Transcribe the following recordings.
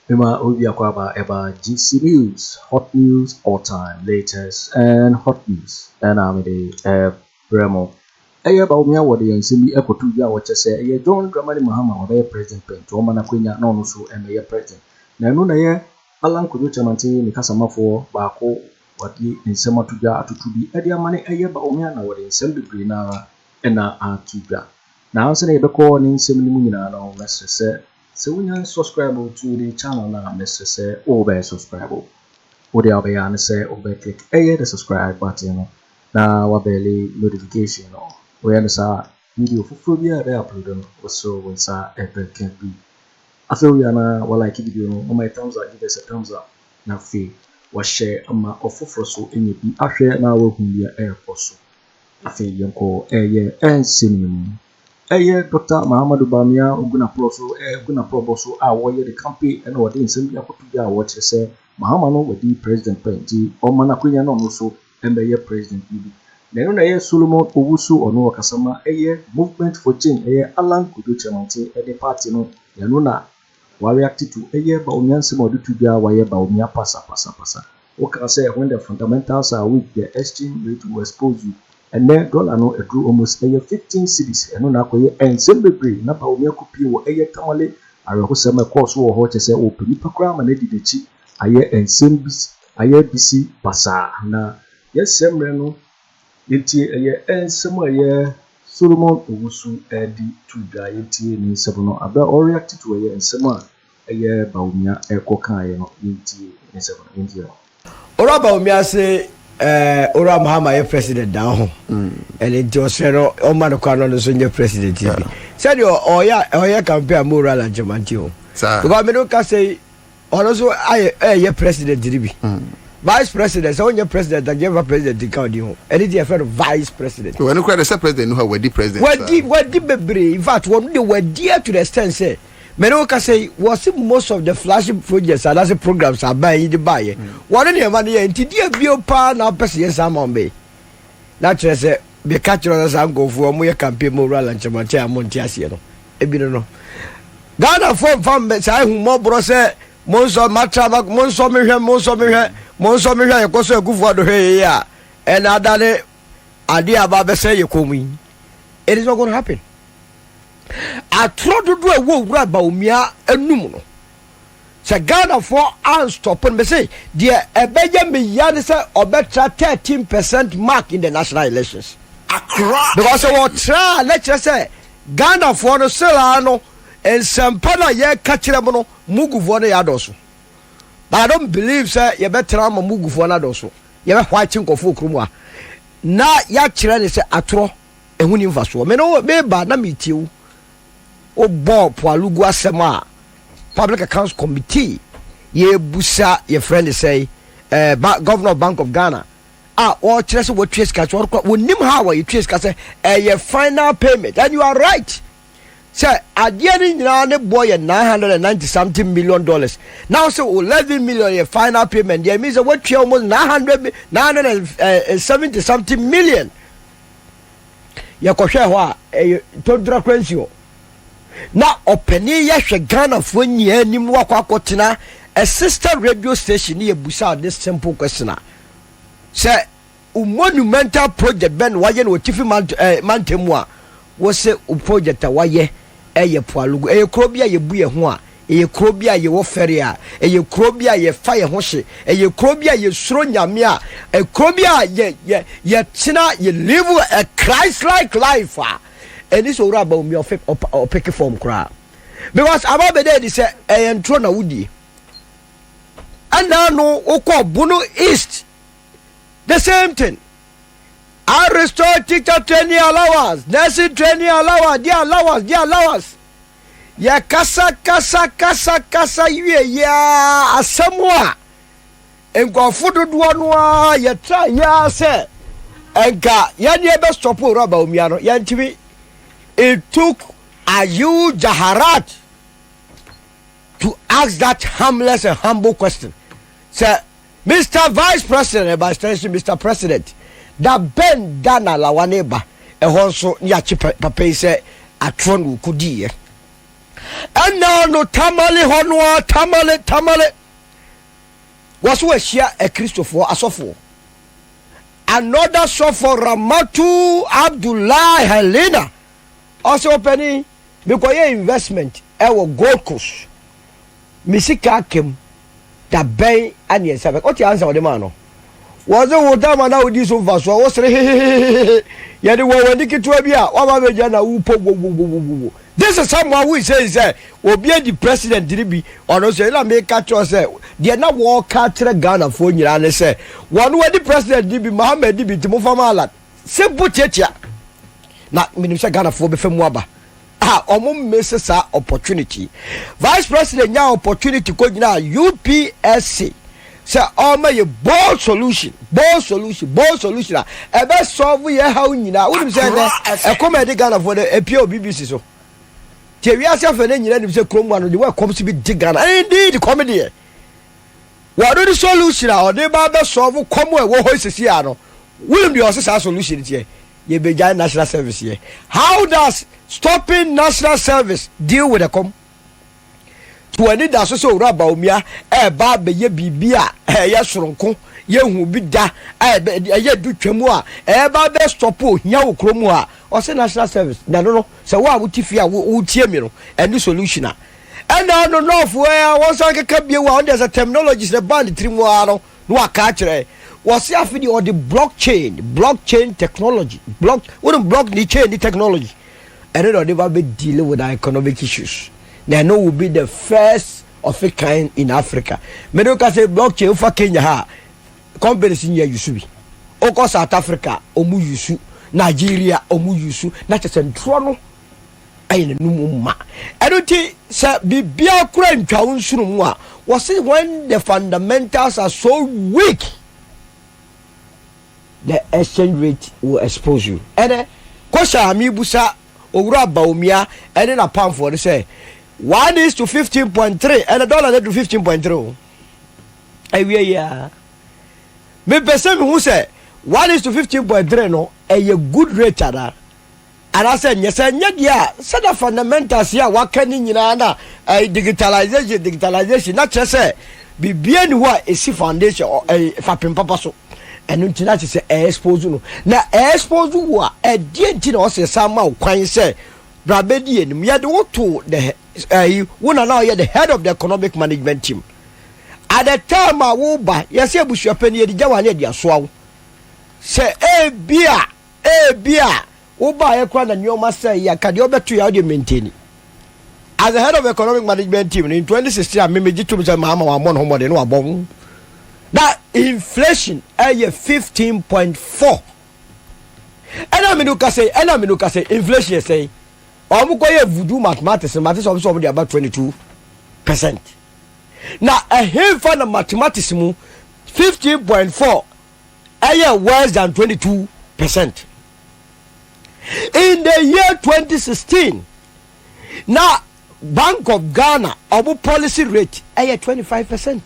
Mema obi akwaaba ɛba GC News, hot news all time, latest and hot news ɛna mede ɛbrɛ mo. Ɛyɛ Bawumia, wɔde yɛn nsɛm bi ɛkɔto dwa a wɔkyɛ sɛ ɛyɛ John Dramani Mahama ɔbɛyɛ president pɛn, nti ɔma no akwanya na ɔno nso ɛmɛyɛ president. Na ɛno na ɛyɛ Alan Kwadwo Kyerematen, ne kasamafoɔ baako, wɔde nsɛm ato dwa atoto bi ɛde ama ne ɛyɛ Bawumia, na wɔde nsɛm bebree naa ɛna ato dwa. Na ansa na yɛbɛkɔ ne nsɛm no mu nyinaa no, mɛsrɛ sɛ wonya subscribe to the channel na mɛsrɛ sɛ wobɛyɛ subscribe. Wode a wobɛyɛ ne sɛ wobɛ click ɛyɛ the subscribe button no na wa bell notification no. Woyɛ no saa, video foforɔ bi a ɛbɛyɛ upload no, wɔso wo nsa ɛbɛka bi. Afei woyɛ na wa like video no, wɔma thumbs up, give us a thumbs up, na afei wahyɛ ama ɔfoforɔ so anya bi ahwɛ na wahu deɛ ɛrekɔ so. Afei yɛnkɔ ɛyɛ ɛnsɛm no mu. Ɛyɛ Dr. Mahamudu Bawumia ogu n'aporɔ so, ɛgu n'aporɔbɔ so a wɔyɛ de campaign, ɛna wɔde nsɛm bi akɔto dwa a wɔkyerɛ sɛ Mahama no wɔdi president pɛn, nti ɔma no akonnwa na ɔno nso ɛmbɛyɛ president no bi. Na ɛno na ɛyɛ Solomon Owusu, ɔno ɔkasama ɛyɛ Movement for Change, ɛyɛ Alan Kwadwo Kyerematen ɛde party no. Ɛno na wa react to ɛyɛ Bawumia nsɛm a ɔde to dwa. Wayɛ Bawumia pasapasapasa. Woka sɛ when the fundamentals are weak, the exchange rate will expose you. Ɛnɛ dollar no aduru almost ɛyɛ 15 cedis. Ɛno na akɔyɛ nsɛm bebree na Bawumia kɔpie wɔ ɛyɛ Tamale. Awerɛhosɛm ɛkɔɔ so wɔ hɔ kyɛ sɛ wɔpɛ nipa koraa ma no adi n'akyi ayɛ nsɛm bi ayɛ bisi basaa. Na yɛsɛ mmerɛ no, yɛntie ɛyɛ nsɛm a ɛyɛ Solomon Owusu ɛde to dwa. Yɛntie ne nsɛm no abɛ ɔ react to ɛyɛ nsɛm a ɛyɛ Bawumia ɛkɔ kaeɛ no. Yɛntie ne nsɛm no, yɛntie no. Owura Bawumia se owura Mahama yɛ president dan ho, ɛne nti ɔsrɛ no ɔma no kwan no, ɔno nso nyɛ president bi sɛdeɛ ɔyɛ campaign a ma owura Alan Kyerematen o, because mene ka sɛ ɔno nso ayɛ ɛyɛ president no bi, vice president. Sɛ wonyɛ president a, gyɛmfa president nka ɔdi ho. Ɛne ti yɛfrɛ no vice president. Wɔn kura de sɛ president no hɔ, wadi president. Wadi bebree. In fact, wɔn de wadi to the extent sɛ mene wo ka sɛ wɔsi most of the flagship projects anaasɛ programs aban yi de baayɛ, wɔn nneɛma no yɛ. Nti deɛ bio paa na apɛ sɛ yɛ saa ma wɔn bɛyɛ na kyerɛ sɛ bɛka kyerɛ sɛ saa nkurɔfoɔ wɔn yɛ campaign ma owura Alan Kyerematen a mo nte aseɛ no. Ebi no Ghanafoɔ nfa mbɛ saa ehumɔborɔ sɛ mo nsɔ matra mo nsɔ mi hwɛ, mo nsɔ mi hwɛ, mo nsɔ mi hwɛ. Yɛkɔ so Akufo Addo hwɛ yie a, ɛna adane adeɛ a aba abɛsɛ yɛ kɔn mu yi. It is not going to happen. Atorɔ dodoɔ a ɛwɔ owura Bawumia anum no, sɛ Ghanafoɔ an stop no, bɛsɛ deɛ ɛbɛyɛ meya ne sɛ ɔbɛtra 13% mark in the national elections. Accra. Because sɛ wɔtra a, na kyerɛ sɛ Ghanafoɔ no selaa no nsɛmpa no a yɛka kyerɛ mu no, mugufoɔ no yɛ adɔso. But I don't believe sɛ yɛbɛtena ama mugufoɔ no adɔso. Yɛbɛhɔ akye nkɔfoɔ kurom a na yɛakyerɛ ne sɛ atorɔ ɛho ni mfasoɔ. Me no meba na metie wo, wobɔɔ Pwalugu asɛm a Public Accounts Committee yɛbusa, yɛfrɛ ne sɛ Governor of Bank of Ghana a wɔkyerɛ sɛ wɔtua sika so, wɔkɔ wɔnim ha a wɔyɛtua sika sɛ ɛyɛ final payment. And you are right sɛ adeɛ no nyinaa ne boɔ yɛ 990 something million dollars. Now sɛ 11 million yɛ final payment deɛ, means sɛ wɔatua almost 970 something million. Yɛkɔhwɛ hɔ a, ɛyɛ tɔdura kora nsi hɔ na ɔpanin yɛhwɛ Ghanafoɔ nyinaa anim na wakɔ akɔtena a sister radio station ne yɛbusa this simple question a sɛ monumental project bɛn na wayɛ no wɔ tifi mantam mu a wɔsɛ project a wayɛ ɛyɛ Pwalugu. Ɛyɛ kuro bi a yɛbu yɛn ho a, ɛyɛ kuro bi a yɛwɔ fɛre a, ɛyɛ kuro bi a yɛfa yɛn ho hye, ɛyɛ kuro bi a yɛsuro Nyame a, ɛyɛ kuro bi a yɛ yɛ yɛtena, yɛ live a Christ like life a, ɛni sɛ owura Bawumia ɔfɛ ɔ pick form koraa, because aba bɛdɛ ɛdi sɛ ɛyɛ ntoro na wodie. Ɛna no wokɔ Bono East, the same thing. I restore teacher training allowance, nursing training allowance, the allowance, the allowance. Yɛ kasa kasa kasa kasa wie yia, asɛm a nkurɔfo dodoɔ no a yɛtra yia sɛ nka yɛne yɛbɛ stop owura Bawumia no, yɛntumi. It took Ayew Jaharat to ask that harmless and humble question sɛ, Mr Vice President and by extension Mr President, da bɛn da na lawa ne ba? Ɛhɔ nso ne yɛakye papa yi sɛ atorɔ no wɔkɔdiiɛ. Ɛna no Tamale hɔ no ara, Tamale, Tamale. Wɔso ahyia Akristofoɔ asɔfoɔ. Another sɔfo Ramatu Abdullahi Helena ɔsɛ ɔpanin mekɔyɛ investment ɛwɔ Gold Coast me sika aka mu da bɛn ane ɛnsa bɛka wote ansa ɔde maa no wɔse wo tam a na wodi so mfasoɔ wo sere hehehehe yɛde wɔ w'ani ketewa bi a waba bɛgya na wopɔ wowowowowo. This is someone who is saying sɛ obi adi president no bi ɔno nso ɛna meka kyerɛ sɛ deɛ na wɔka kyerɛ Ghanafoɔ nyinaa ne sɛ wɔn wadi president no bi, Mahama adi bi nti mofa ma Alan. Simple tiatia na menim sɛ Ghanafoɔ bɛfa mu aba a wɔn miss saa opportunity. Vice president nya opportunity kɔ gyina UPSC sɛ ɔma yɛ bold solution, bold solution, bold solution a ɛbɛ solve yɛ haw nyinaa. Wonim sɛ ɛnɛ ɛkɔm a ɛde Ghanafoɔ no ɛpia wɔ BBC so. Nti ewiase afɛ no nyinaa nim sɛ kurom wa no de wɔ ɛkɔm si bi de Ghana. Indeed kɔm deɛ. Wɔde ne solution a ɔde ba bɛ solve kɔm a ɛwɔ hɔ sisi a no. Wonim deɛ ɔse saa solution teɛ? Yɛbɛgyae national service yɛ. How does stopping national service deal with ɛkɔm? To w'ani da so sɛ Owura Bawumia reba abɛyɛ biribi a ɛyɛ soronko, yɛnhu bi da, a ɛyɛ du twam a ɛreba abɛ stop ohia wɔ kurom ha. Ɔse national service, na ɛno no, sɛ wo a wote fie a wotie me no, ɛne solution a. Ɛna no nɔɔfo ɛ a wɔnsan keka bio a, ɔno deɛ sɛ terminologies na ɛbaa ne tirim ara no, na waka akyerɛ. Wɔse afe deɛ ɔde blockchain, blockchain technology, block, wonim block ne chain ne technology, ɛno na ɔde ba bɛ deal with our economic issues. Na ɛno will be the first of a kind in Africa. Mede wo ka sɛ blockchain wofa Kenya ha a, companies nyɛ yusu bi. Wokɔ South Africa, ɔmo yusu. Nigeria, ɔmo yusu. Na kyerɛ sɛ ntorɔ no ayɛ n'anum ma. Ɛno nti sɛ biribiara kura ntwa wo nsono mu a, wɔse when the fundamentals are so weak, the exchange rate will expose you. Ɛnɛ, kɔhyɛ a mebusa Owura Bawumia ɛne n'apamfoɔ no sɛ 1 is to 15.3 ɛnɛ dɔla no aduru 15.3 o. Awie yi a mepɛ sɛ mehu sɛ 1 is to 15.3 no ɛyɛ good rate anaa anaasɛ nyɛ. Sɛ nyɛ deɛ a, sɛdeɛ fundamentals yi a waka ne nyinaa na ɛyɛ digitalization, digitalization na kyerɛ sɛ biribiara ni hɔ a ɛsi foundation ɛyɛ fapem papa so. Ɛno nti na kyerɛ sɛ ɛyɛ expose no na ɛyɛ expose wo a, ɛdeɛ nti na ɔsɛ san ma wo kwan sɛ bra bɛdi anim. Yɛde wo to the ɛyi wo na na ɔyɛ the head of the economic management team at the time a woba. Yɛsɛ abusuapɛni yɛde gya wa ne yɛde asoa wo sɛ ebia ebia wobaeɛ koraa na nneɛma sɛe yi anka deɛ wobɛto yɛ a wode maintain as the head of economic management team in 2016 a memegye tom sɛ maama wammɔ ne ho mmɔden na wabɔ ho na inflation ɛyɛ 15.4 ɛna mene ka sɛ ɛna mene ka sɛ inflation yɛ sɛn. Wɔn kɔ yɛ voodoo mathematics no mate sɛ wɔn sɛ wɔn de aba 22%. Na ɛhefa na mathematics mu 15.4 ɛyɛ worse than 22%? In the year 2016 na Bank of Ghana ɔmo policy rate ɛyɛ 25%.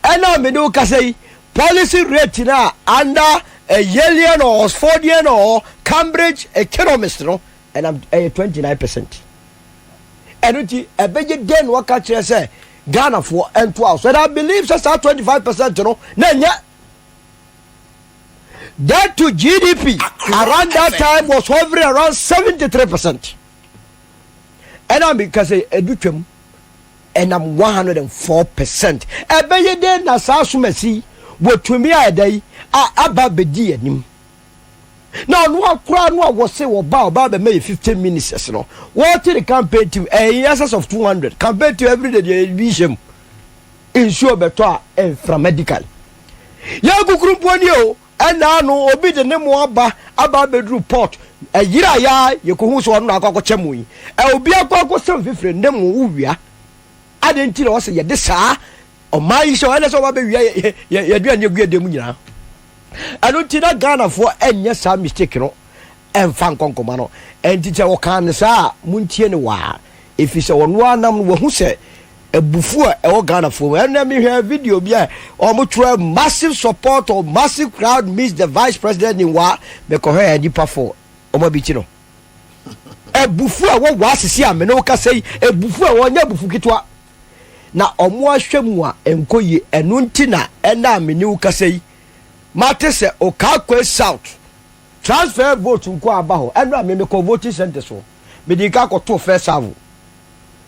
Ɛna mene wo kasa yi, policy rate na under a Yalian or Oxfordian or Cambridge economist no ɛnam ɛyɛ 29%. Ɛno nti ɛbɛgye dɛn na wɔka kyerɛ sɛ Ghanafoɔ ɛntoa so? And I believe sɛ saa 25% no na ɛnyɛ debt to GDP around that time was hovering around 73%. Ɛna meka sɛ ɛdu twam ɛnam 104%. Ɛbɛyɛ dɛn na saa asomasi wɔtumi a ɛda yi a aba bɛdi anim na ɔno akora no a wɔse wɔba ɔba bɛma yɛ 50 ministers no wɔte ne campaign team ɛyɛ in excess of 200 campaign team everyday deɛ ebi hyɛ mu nsuo bɛtɔ a mframa di kan yɛn kukuru mpo nie o. Ɛna ano obi de ne mo aba aba abɛduru port ɛyere a yaa yɛkɔhu sɛ ɔno na akɔ akɔkyɛ mo yi ɛ obi akɔ akɔsɛm fifire ne mo wowia adɛn nti na ɔsɛ yɛde saa ɔman yi sɛ ɔyɛ sɛ ɔba bɛwia yɛaduane agu yɛdan mu nyinaa. Ɛno nti na Ghanafoɔ ɛnyɛ saa mistake no ɛmfa nkɔ nkɔma no. Ɛnti sɛ ɔkaa no saa a, montie no waa, ɛfiri sɛ ɔno ara nam no wahu sɛ abufuo a ɛwɔ Ghanafoɔ mu. Ɛnɛ mehwɛ video bi a wɔtwerɛ massive support or massive crowd meets the vice president in Wa. Mekɔhwɛ a nnipa fo wɔn abiti no. Abufuo a ɛwɔ Wa sisi a me ne wo kasa yi, abufuo a ɛwɔ nyɛ abufu ketewa. Na ɔmo ahwɛ mu a ɛnkɔ yie. Ɛno nti na ɛna a me ne wo kasa yi, mate sɛ Okakwe South transfer vote nko aba hɔ. Ɛno a me mekɔ voting centre so. Mede nka akɔto first serve.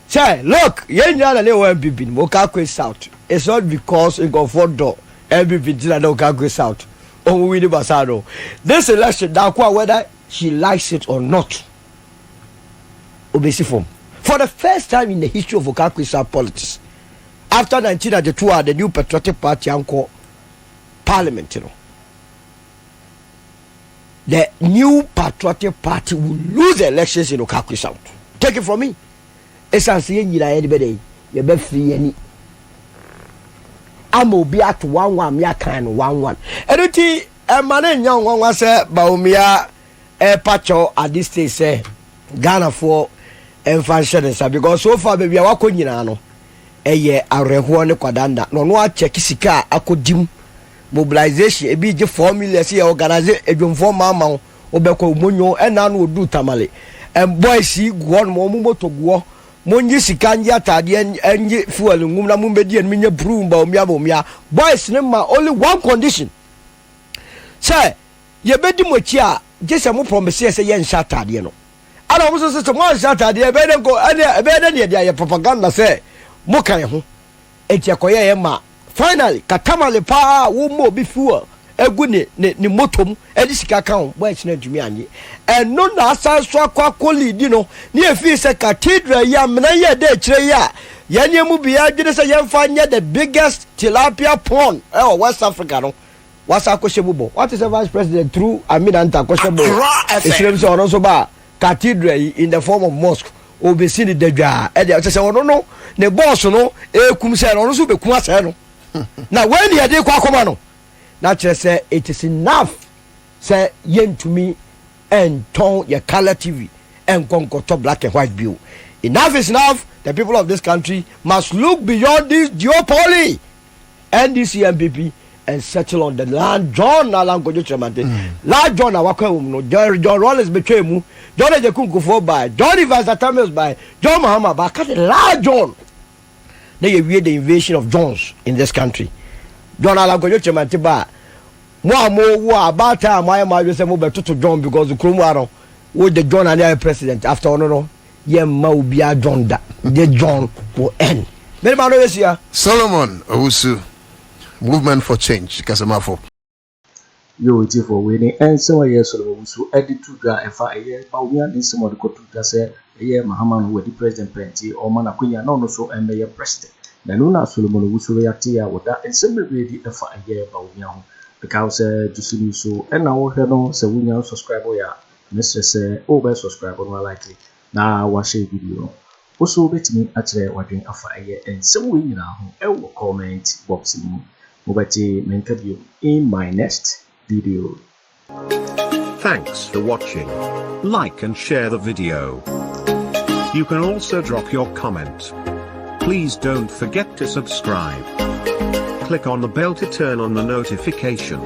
Sɛ look, yɛn nyinaa na ne wɔ NPP no mu, Okakwe South. It's not because nkurɔfoɔ dɔ NPP nti na na Okakwe South ɔmo win basaa no. This election, Daako a whether she likes it or not, obesi fam. For the first time in the history of Okakwe South politics, after 1992 a the New Patriotic Party ankɔ parliament no, the New Patriotic Party will lose the elections in Okakwe South. Take it from me. Ɛsiane sɛ yɛn nyinaa yɛde bɛdɛ yɛbɛfiri yɛn ani ama obi ato 1-1, me akan no 1-1. Ɛno nti ɛma ne nya nwanwa sɛ Bawumia ɛrepa kyɛw at this stage sɛ Ghanafoɔ ɛmfa nhyɛ ne nsa, because so far baabi a wakɔ nyinaa no ɛyɛ awerɛhoɔ ne kwadanda, na ɔno akyɛke sika a akɔdim mobilization. Ebi gye 4 million sɛ yɛ organize adwomfoɔ maama wo wobɛkɔ monyo. Ɛna no ɔduru Tamale, boys yi gu hɔ nom, ɔmo moto gu hɔ, monyi sika nye ataadeɛ nye fuel ngum na mombɛdi anim nyɛ broom. Bawumia, Bawumia boys ne ma only one condition sɛ yɛbɛdi mo akyi a, gye sɛ mo promise yɛ sɛ yɛnhyɛ ataadeɛ no. Ana ɔmo nso sɛ mo anhyɛ ataadeɛ, ɛbɛyɛ dɛ nko ɛne ɛbɛyɛ dɛ ne yɛde ayɛ propaganda sɛ mo kan ho. Eti ɛkɔyɛ yɛ ma finally katamale paa wo ma obi fuel egu ne moto mu ɛde sika ka ho, boys no ntumi anye. Ɛno na asan so akɔ lead no ne efi sɛ cathedral yi amena yi a ɛda akyire yi a yɛn nneɛma bi adwene sɛ yɛmfa nyɛ the biggest tilapia pond ɛwɔ West Africa no, wasa akɔhyɛ mu bɔ. Wate sɛ Vice President through Amina Nta akɔhyɛ bɔ esirem sɛ ɔno nso ba cathedral yi in the form of mosque obesi ne dadwa. Ɛdeɛ kyɛ sɛ ɔno no ne bɔɔso no ekum sɛ ɔno nso bɛkum asɛe no na wɔn ni yɛde kɔ akɔma no, na kyerɛ sɛ it is enough sɛ yɛntumi ɛntɔn yɛ colour TV ɛnkɔ nkɔtɔ black and white bio. Enough is enough. The people of this country must look beyond this duopoly, NDC, NPP, and settle on the land John Alan Kojo Kyerematen. Last John a wakɔ ɛwɔ mu no, John Rawlings betwa mu, John Agyekum Kufuor by John Evans Atta Mills by John Mahama ba aka the last John na yɛwie the invasion of Johns in this country. John Alan Kojo Kyerematen ba a mo a mo wo a abaatan a mo ayɛ mo adwene sɛ mo bɛtoto John because kurom ha no wo de John ane ayɛ president after ɔno no, yɛmma obiara John da. The John will end. Mene ma no yɛsia. Solomon Owusu, Movement for Change kasamafo. Yo, etifoɔ, wei ne nsɛm a ɛyɛ Solomon Owusu ɛde to dwa ɛfa ɛyɛ Bawumia ne nsɛm a ɔde kɔto dwa sɛ ɛyɛ Mahama no wɔdi president pɛnti ɔma n'akonya na ɔno nso ɛmmɛyɛ president. Na ɛno na Solomon Owusu react a wɔda nsɛm bebree di ɛfa ɛyɛ Bawumia ho. Bɛka sɛ Juicy News so ɛna wɔhwɛ no sɛ wonya subscribe yɛ a, mesrɛ sɛ wobɛ subscribe no, like na wahyɛ video no. Wo so wobɛtumi akyerɛ wadwen afa ɛyɛ nsɛm wei nyinaa ho ɛwɔ comment box no mu. Mobɛte menka bio in my next video. Thanks for watching. Like and share the video. You can also drop your comment. Please don't forget to subscribe. Click on the bell to turn on the notification.